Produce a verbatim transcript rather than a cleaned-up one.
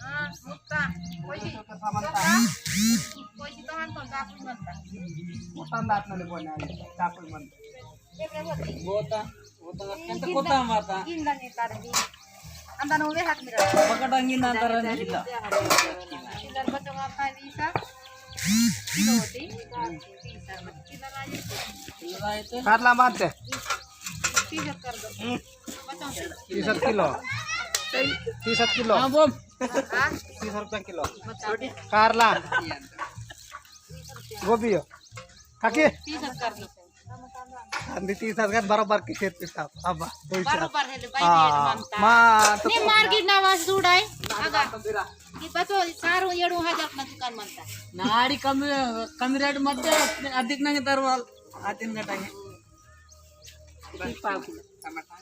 हाँ, मुक्ता। कोई तो सामान ता। कोई तो हम तो काफी मनता। मुक्ता दात नले बोले, काफी मनता। गोता, गोता, कंत कोता माता। गिंदा नहीं तारे भी। अंदा नोवे हाथ मेरा। पकड़ा गिंदा अंदर नहीं हिला। इधर बच्चों का अपना वीसा। किलो होती। कारला मानते। तीस कर दो। बच्चों से। तीस किलो। तीस किलो। हाँ, बोल। हाँ? तीस रुपया किलो। बताओ। कारला। गोभी हो। काकी? तीस कर दो। अंदी तीस हजार बरोबर की खेत पिस्ता। अब, बरोबर है, भाई, हाँ, रेट मानता। मा, तो नहीं, मार्केट ना वास दूर आए। आगा। ये बचो, सारू येडू हजार अपना दुकान मानता। नाड़ी कम, कम रेट मत दे, अधिक नहीं दरवाल, आतिन घटाएंगे। पाव किलो। टमाटर।